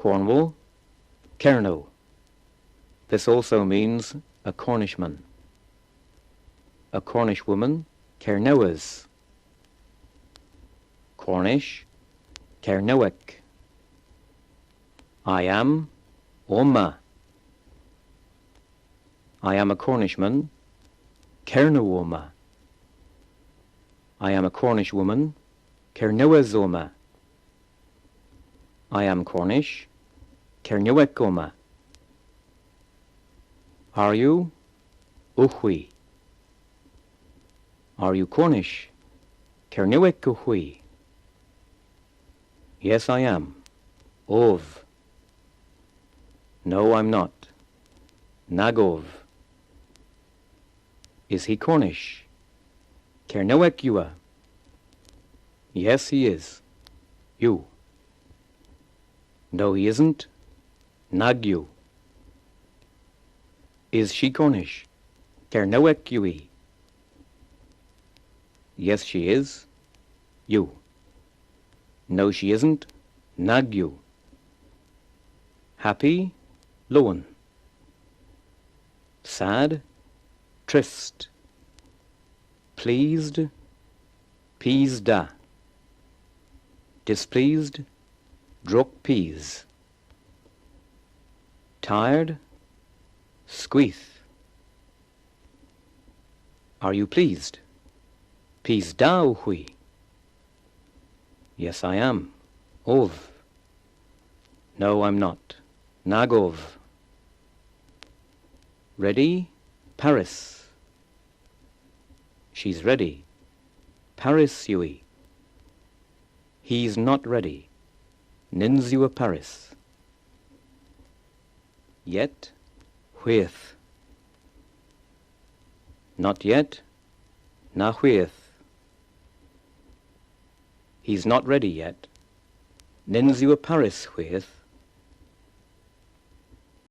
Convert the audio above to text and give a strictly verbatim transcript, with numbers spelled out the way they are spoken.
Cornwall, Kernow. This also means a Cornishman. A Cornish woman, Kernewes. Cornish, Kernewek. I am, omma. I am a Cornishman, Kernow omma. I am a Cornish woman, Kernewes omma. I am Cornish, Kernewek omma. Are you? Owgh hwi. Are you Cornish? Kernewek owgh hwi. Yes, I am. Ov. No, I'm not. Nag ov. Is he Cornish? Kernewek yw e. Yes, he is. Yw. No, he isn't. Nag yw. Is she Cornish? Kernewek yw hi. Yes, she is. Yw. No, she isn't. Nag yw. Happy, lowen. Sad, trist. Pleased, pis da. Displeased, drog pis. Tired, skwith. Are you pleased? Pis da owgh hwi. Yes, I am. Ov. No, I'm not. Nag ov. Ready? Parys. She's ready. Parys yw hi. He's not ready. Nyns yw e parys. Yet, hwyth. Not yet, na hwyth. He's not ready yet. Nyns yw e parys hwyth.